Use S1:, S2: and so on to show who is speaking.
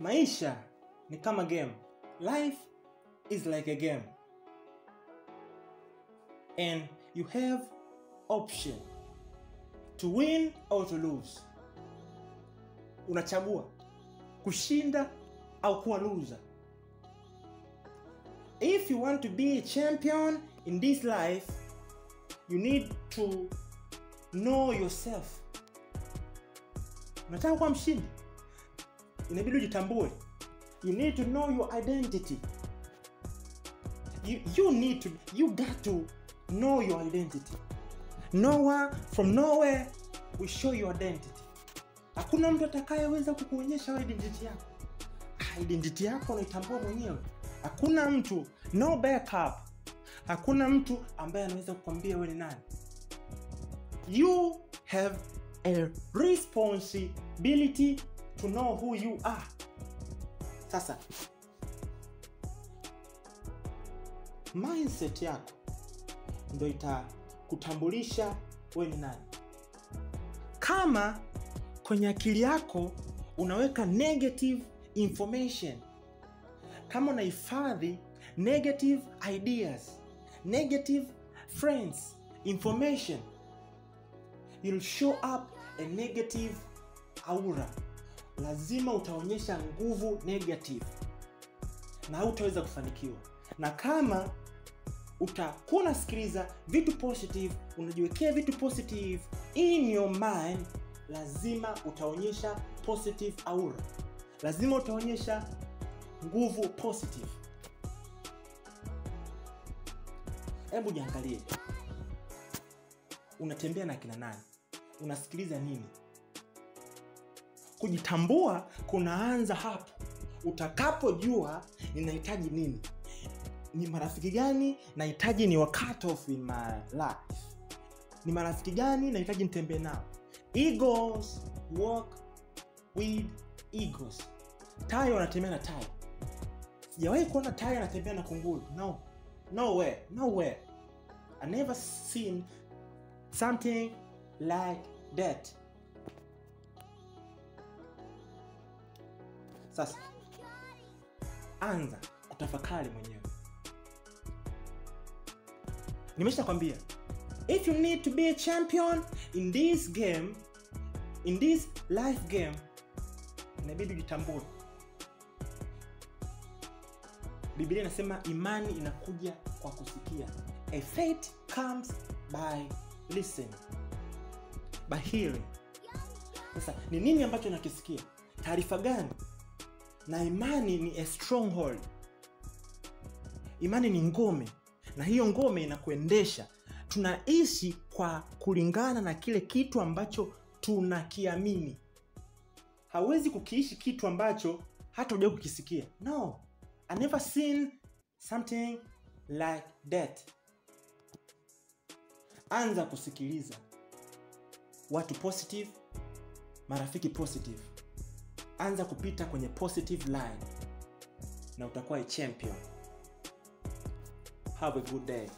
S1: Maisha ni kama game. Life is like a game. And you have option to win or to lose. Unachagua kushinda au kuwa loser. If you want to be a champion in this life, you need to know yourself. Unataka kuwa mshindi, inabidi ujitambue. You need to know your identity. You got to know your identity. No one from nowhere will show your identity. Hakuna mtu atakayeweza kukuonyesha identity yako. Identity yako unaitambua mwenyewe. Hakuna mtu, no backup. Hakuna mtu ambaye anaweza kukwambia wewe ni nani. You have a responsibility to know who you are. Sasa, mindset yako ndio itakutambulisha wewe ni nani. Kama kwenye akili yako unaweka negative information, kama unahifadhi negative ideas, negative friends, information, you'll show up a negative aura. Lazima utaonyesha nguvu negative na hutaweza kufanikiwa. Na kama utakuwa unasikiliza vitu positive, unajiwekea vitu positive in your mind, lazima utaonyesha positive aura. Lazima utaonyesha nguvu positive. Hebu jiangalie. Unatembea na kina nani? Unasikiliza nini? Kujitambua kunaanza hapo. Utakapojua ninahitaji nini, ni marafiki gani nahitaji ni cut off in my life, ni marafiki gani nahitaji nitembee nao. Egos walk with egos. Tai wanatembea na tai. Sijawahi kuona tai anatembea na kunguru. No. Nowhere. Nowhere. I never seen something like that. Sasa, anza kutafakari mwenyewe. Nimeshakwambia, if you need to be a champion in this game, in this life game, inabidi ujitambue. Biblia inasema imani inakuja kwa kusikia. A faith comes by listening, by hearing. Sasa, ni nini ambacho nakisikia? Taarifa gani? Na imani ni a stronghold. Imani ni ngome, na hiyo ngome inakuendesha. Tunaishi kwa kulingana na kile kitu ambacho tunakiamini. Hauwezi kukiishi kitu ambacho hata hujawahi kukisikia. No, I never seen something like that. Anza kusikiliza watu positive, marafiki positive. Anza kupita kwenye positive line na utakuwa a champion. Have a good day.